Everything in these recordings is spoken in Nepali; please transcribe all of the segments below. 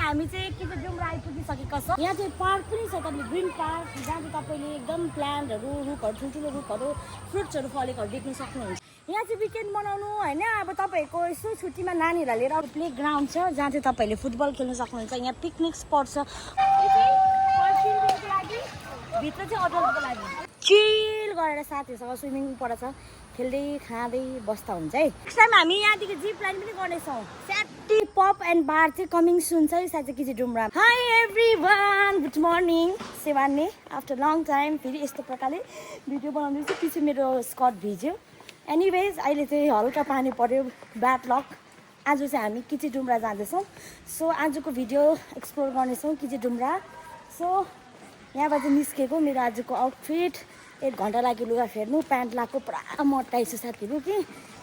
हामी चाहिँ के चाहिँ जुम्रा आइपुगिसकेका छौँ। यहाँ चाहिँ पार्क पनि छ, तपाईँले ग्रिन पार्क, जहाँ चाहिँ तपाईँले एकदम प्लान्टहरू, रुखहरू, ठुल्ठुलो रुखहरू, फ्रुट्सहरू फलेकोहरू देख्न सक्नुहुन्छ। यहाँ चाहिँ विकेन्ड मनाउनु होइन, अब तपाईँहरूको यसो छुट्टीमा नानीहरूलाई लिएर प्ले ग्राउन्ड छ, जहाँ चाहिँ तपाईँले फुटबल खेल्न सक्नुहुन्छ। यहाँ पिकनिक स्पट छ, भित्र चाहिँ अडल्टको लागि चिल गरेर साथीहरूसँग स्विमिङ परेछ, खेल्दै खाँदै बस्दा हुन्छ है। नेक्स्ट टाइम हामी यहाँदेखि जिप लाइन पनि गर्नेछौँ। स्याटी पप एन्ड बार चाहिँ कमिङ सुन छ सायद चाहिँ किसी डुम्रा। Hi everyone, good morning. सेवान्ने आफ्टर लङ टाइम फेरि यस्तो प्रकारले भिडियो बनाउँदैछु। पछि मेरो स्कर्ट भिज्यो। एनिवेज अहिले चाहिँ हल्का पानी पर्यो, ब्याड लक। आज चाहिँ हामी किची डुम्रा जाँदैछौँ। सो आजको भिडियो एक्सप्लोर गर्नेछौँ किची डुम्रा। सो यहाँबाट निस्केको मेरो आजको आउटफिट 1 घन्टा लाग्यो लुगा फेर्नु, प्यान्ट लगाएको पुरा मोटाइछु साथीहरू कि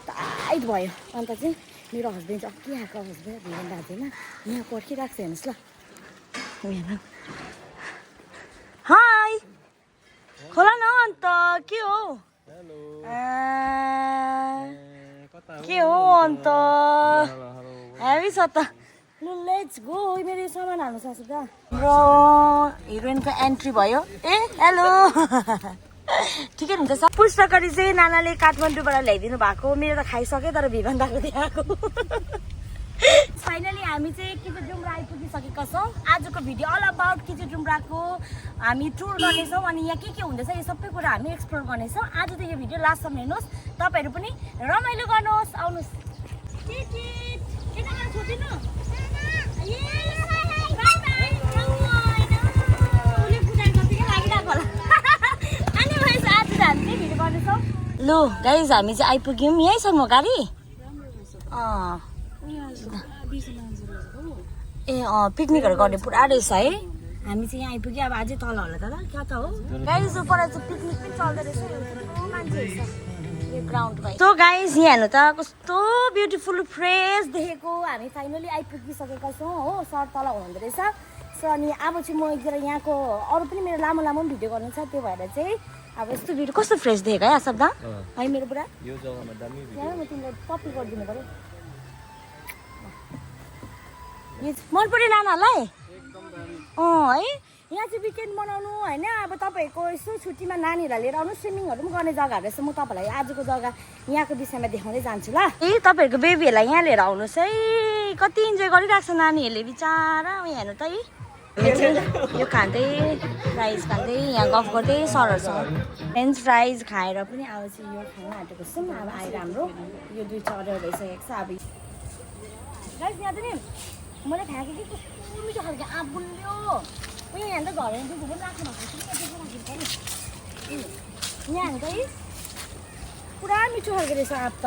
टाइट भयो। अन्त चाहिँ मेरो हस्बेन्ड चाहिँ अघि आएको हस्बेन्ड भिजन दाजुमा यहाँ पर्खिरहेको छ हेर्नुहोस् ल। हाई खोला न अन्त के हो के हो अन्त हेभी छ त। लु लेट्स गो। मेरो सामान हाल्नु सक्छ त। हाम्रो हिरोइनको एन्ट्री भयो। ए हेलो ठिकै हुन्छ सब। पुस्तकरी चाहिँ नानाले काठमाडौँबाट ल्याइदिनु भएको। मेरो त खाइसकेँ तर भिभन्दाको दिएको। फाइनली हामी चाहिँ किची डुम्रा आइपुगिसकेका छौँ। आजको भिडियो अल अबाउट किची डुम्राको हामी टुर गर्नेछौँ अनि यहाँ के हुँदैछ यो सबै कुरा हामी एक्सप्लोर गर्नेछौँ। आज त यो भिडियो लास्टसम्म हेर्नुहोस्, तपाईँहरू पनि रमाइलो गर्नुहोस्। आउनुहोस् लु गाइज हामी चाहिँ आइपुग्यौँ। यहीँ छ म गाडी। ए पिकनिकहरू गर्ने पुरा रहेछ है। हामी चाहिँ यहाँ आइपुग्यो। अब अझै तल होला त क्या त हो गाइज। पर चाहिँ पिकनिक पनि चल्दो रहेछ, मान्छेहरू छ यो ग्राउन्डमा। सो गाइज यहाँ हेर्नु त कस्तो ब्युटिफुल फ्रेस देखेको। हामी फाइनली आइपुगिसकेका छौँ हो। सर तल हुनुहुँदो रहेछ। सो अनि अब चाहिँ म एकजना यहाँको अरू पनि मेरो लामो लामो भिडियो गर्नु छ, त्यो भएर चाहिँ अब यस्तो भिडियो कस्तो फ्रेस देखेको है शब्द है मेरो पुरा। यो जग्गामा दामी भिडियो म तिमीलाई कपी गरिदिनु पर्यो। यो मन पर्यो नानालाई है। यहाँ चाहिँ विकेन्ड मनाउनु होइन, अब तपाईँहरूको यसो छुट्टीमा नानीहरूलाई लिएर आउनु। स्विमिङहरू पनि गर्ने जग्गाहरू रहेछ। म तपाईँलाई आजको जग्गा यहाँको विषयमा देखाउँदै जान्छु ल। ए तपाईँहरूको बेबीहरूलाई यहाँ लिएर आउनुहोस् है। कति इन्जोय गरिरहेको छ नानीहरूले बिचारा। यहाँ हेर्नु त है। यो खाँदै फ्राइज खाँदै यहाँ गफ गर्दै सरहरूसँग फ्रेन्च फ्राइज खाएर पनि अब चाहिँ यो खान आँटेको छौँ। अब आएर हाम्रो यो 2टा अर्डर भइसकेको छ। अब गाइस यहाँ त नि मैले खाएको कि कस्तो मिठो खालको आँप गुल्यो। यहाँ त घर पनि राख्नु भएको यहाँ त पुरा मिठो खालको रहेछ आँप त।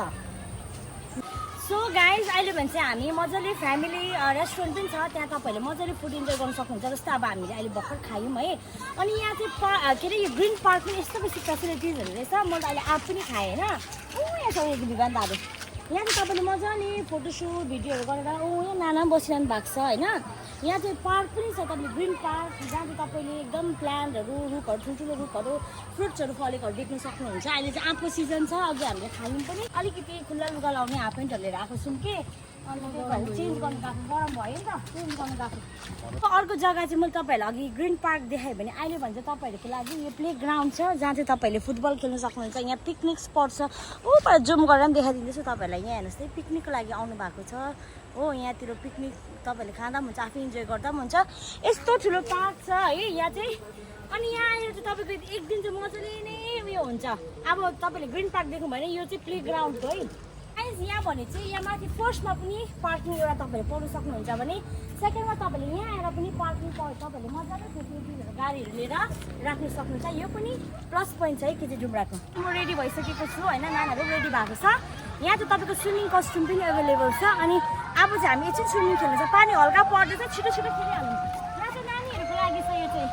सो गाइज अहिले भने चाहिँ हामी मजाले फ्यामिली रेस्टुरेन्ट पनि छ, त्यहाँ तपाईँहरूले मजाले फुड इन्जोय गर्न सक्नुहुन्छ। जस्तो अब हामीले अहिले भर्खर खायौँ है। अनि यहाँ चाहिँ के अरे यो ग्रिन पार्क पनि यस्तो बेसी फेसिलिटिजहरू रहेछ। म त अहिले आँप पनि खाएँ होइन। यहाँ छ भिभन्दाहरू। यहाँ चाहिँ तपाईँले मजाले फोटोसुट भिडियोहरू गरेर यहाँ नाना पनि बसिरहनु भएको छ होइन। यहाँ चाहिँ पार्क पनि छ, तपाईँले ग्रिन पार्क, जहाँ चाहिँ तपाईँले एकदम प्लान्टहरू, रुखहरू, ठुल्ठुलो रुखहरू, फ्रुट्सहरू फलेकोहरू देख्न सक्नुहुन्छ। अहिले चाहिँ आँपको सिजन छ। अघि हामीले खायौँ पनि। अलिकति खुल्ला लुगा लाउने हाफ प्यान्टहरू लिएर आएको छौँ कि अन्त त्यही भएर चेन्ज गर्नु गएको, गरम भयो नि त चेन्ज गर्नु गएको। अर्को जग्गा चाहिँ मैले तपाईँहरूलाई अघि ग्रिन पार्क देखाएँ भने अहिले भने चाहिँ तपाईँहरूको लागि यो प्ले ग्राउन्ड छ, जहाँ चाहिँ तपाईँहरूले फुटबल खेल्न सक्नुहुन्छ। यहाँ पिकनिक स्पट छ। ऊपर जुम गरेर पनि देखाइदिँदैछु तपाईँहरूलाई। यहाँ हेर्नुहोस् है, पिकनिकको लागि आउनु भएको छ हो। यहाँतिर पिकनिक तपाईँहरूले खाँदा पनि हुन्छ, आफै इन्जोय गर्दा पनि हुन्छ। यस्तो ठुलो पार्क छ है यहाँ चाहिँ। अनि यहाँ आएर चाहिँ तपाईँको एक दिन चाहिँ मजाले नै उयो हुन्छ। अब तपाईँले ग्रिन पार्क देख्नु भयो भने यो चाहिँ प्ले ग्राउन्ड हो है। यहाँ भने चाहिँ यहाँ माथि फर्स्टमा पनि पार्किङ एउटा तपाईँले पाउनु सक्नुहुन्छ भने सेकेन्डमा तपाईँले यहाँ आएर पनि पार्किङ तपाईँले मजाले फेसिलिटिजहरू गाडीहरू लिएर राख्नु सक्नुहुन्छ। यो पनि प्लस पोइन्ट छ है किची डुम्राको। म रेडी भइसकेको छु होइन, नानीहरू रेडी भएको छ। यहाँ चाहिँ तपाईँको स्विमिङ कस्ट्युम पनि एभाइलेबल छ। अनि अब चाहिँ हामी एकछिन स्विमिङ खेल्नु छ। पानी हल्का पर्दैछ, छिटो छिटो खेलिहाल्नु। यहाँ चाहिँ नानीहरूको लागि छ। यो चाहिँ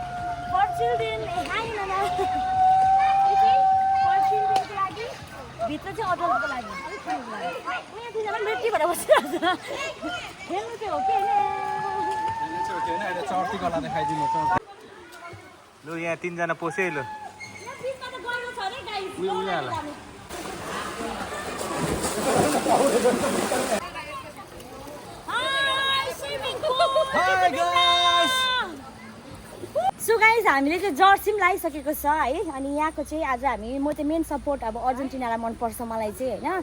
फर चिल्ड्रेन। हाई नाना। भित्र चाहिँ अडल्टको लागि। यहाँ दुईजना रेडी भएर बसिरहेको छ। खेल्नु चाहिँ हो कि लु यहाँ 3 जना पोसे लु। Swimming pool Hi guys! So guys हामीले चाहिँ जर्सी पनि लगाइसकेको छ है अनि यहाँको चाहिँ आज हामी म चाहिँ मेन सपोर्ट अब अर्जेन्टिनालाई मनपर्छ मलाई चाहिँ होइन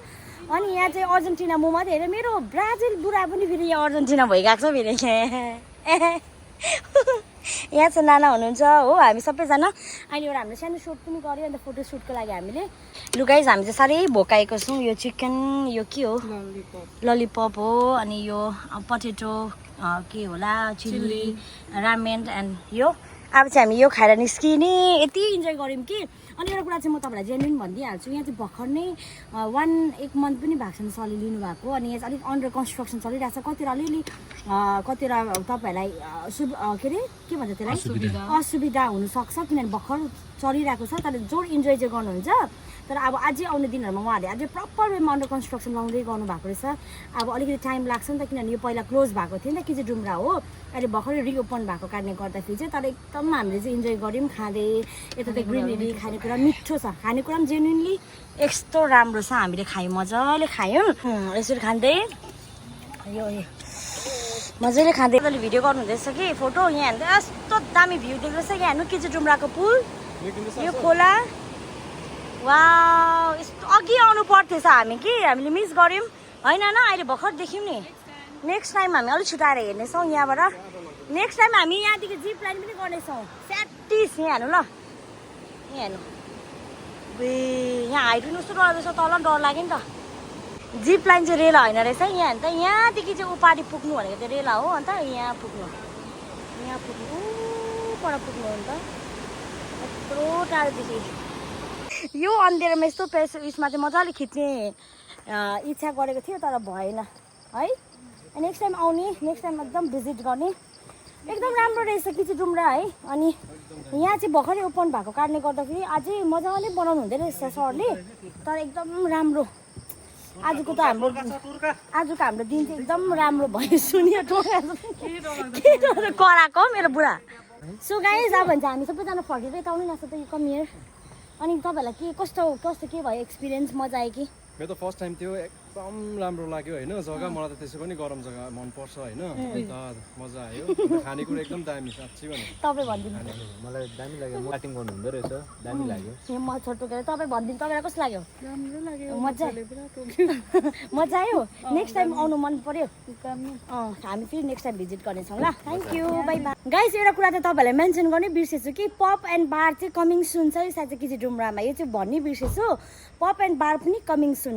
अनि यहाँ चाहिँ अर्जेन्टिना म मात्रै हेरेर मेरो ब्राजिल बुढा पनि फेरि यहाँ अर्जेन्टिना भइगएको छ फेरि यहाँ चाहिँ नाना हुनुहुन्छ हो हामी सबैजना अहिले एउटा हामीले सानो सुट पनि गऱ्यो अन्त फोटो सुटको लागि हामीले लु गाइज हामी चाहिँ साह्रै भोकाएको छौँ यो चिकन यो के हो ललिपप हो अनि यो पटेटो के होला चिल्ली रामेन एन्ड यो अब चाहिँ हामी यो खाएर निस्किने यति इन्जोय गऱ्यौँ कि अनि एउटा कुरा चाहिँ म तपाईँलाई जेन्युन भनिदिइहाल्छु यहाँ चाहिँ भर्खर नै 1 month पनि भएको छैन सली लिनुभएको अनि यहाँ चाहिँ अलिक अन्डर कन्स्ट्रक्सन चलिरहेको छ कतिवटा अलिअलि कतिवटा तपाईँहरूलाई के अरे के भन्छ त्यसलाई असुविधा हुनसक्छ किनभने भर्खर चलिरहेको छ तर जोड इन्जोय चाहिँ गर्नुहुन्छ तर अब अझै आउने दिनहरूमा उहाँहरूले अझै प्रपर वेमा अन्डर कन्स्ट्रक्सन लाउँदै गर्नुभएको रहेछ अब अलिकति टाइम लाग्छ नि त किनभने यो पहिला क्लोज भएको थियो नि त किची डुम्रा हो अहिले भर्खरै रिओपन भएको कारणले गर्दाखेरि चाहिँ तर एकदम हामीले चाहिँ इन्जोय गऱ्यौँ खाँदै यता त ग्रिनरी खानेकुरा मिठो छ खानेकुरा पनि जेन्युनली यस्तो राम्रो छ हामीले खायौँ मजाले खायौँ यसरी खाँदै यो मजाले खाँदै भिडियो गर्नुहुँदैछ कि फोटो यहाँ हेर्दै यस्तो दामी भ्यू देख्दैछ यहाँ हेर्नु किची डुम्राको पुल यो खोला वा यस्तो अघि आउनु पर्थेछ हामी कि हामीले मिस गऱ्यौँ होइन न अहिले भर्खर देख्यौँ नि नेक्स्ट टाइम हामी अलिक छुट्याएर हेर्नेछौँ यहाँबाट नेक्स्ट टाइम हामी यहाँदेखि जिप लाइन पनि गर्नेछौँ स्याटिस यहाँ हेर्नु ल यहाँ हेर्नु यहाँ हाइट पनि कस्तो डर रहेछ तल डर लाग्यो नि त जिप लाइन चाहिँ रेला होइन रहेछ यहाँ अन्त यहाँदेखि चाहिँ उपाधि पुग्नु भनेको चाहिँ रेला हो अन्त यहाँ पुग्नु पर पुग्नु हो नि त यत्रो टाढोदेखि यो अन्धेरोमा यस्तो उयसमा चाहिँ मजाले खिच्ने इच्छा गरेको थियो तर भएन है नेक्स्ट टाइम आउने नेक्स्ट टाइम एकदम भिजिट गर्ने एकदम राम्रो रहेछ किची डुम्रा है अनि यहाँ चाहिँ भर्खरै ओपन भएको कारणले गर्दाखेरि अझै मजाले बनाउनु हुँदै रहेछ सरले तर एकदम राम्रो आजको हाम्रो दिन चाहिँ एकदम राम्रो भयो सुन्यो कराएको मेरो बुढा सो गाइज अब भन्छ हामी सबैजना फर्केर यता आउनु नसक्छ यो कमियर अनि तपाईँहरूलाई के कस्तो के भयो एक्सपिरियन्स मजा आयो कि मेरो त फर्स्ट टाइम थियो एकदम राम्रो लाग्यो होइन जग्गा मलाई त त्यसै पनि गरम जग्गा मनपर्छ होइन अन्त मजा आयो खानेकुरा एकदम दामी साँच्चै भने तपाईँ भनिदिनु मलाई दामी लाग्यो मार्केटिङ गर्नु हुँदो रहेछ दामी लाग्यो म छोटो गरेर तपाईँ भनिदिनु तपाईँलाई कस्तो लाग्यो राम्रो लाग्यो मजा आयो नेक्स्ट टाइम आउनु मन पर्यो हामी फेरि नेक्स्ट टाइम भिजिट गर्नेछौँ ल thank you by by guys एउटा कुरा चाहिँ तपाईँहरूलाई मेन्सन गर्नै बिर्सेछु कि पप एन्ड बार चाहिँ कमिङ सुन छ सायद चाहिँ किची डुम्रामा यो चाहिँ भन्नै बिर्सेछु पप एन्ड बार पनि कमिङ सुन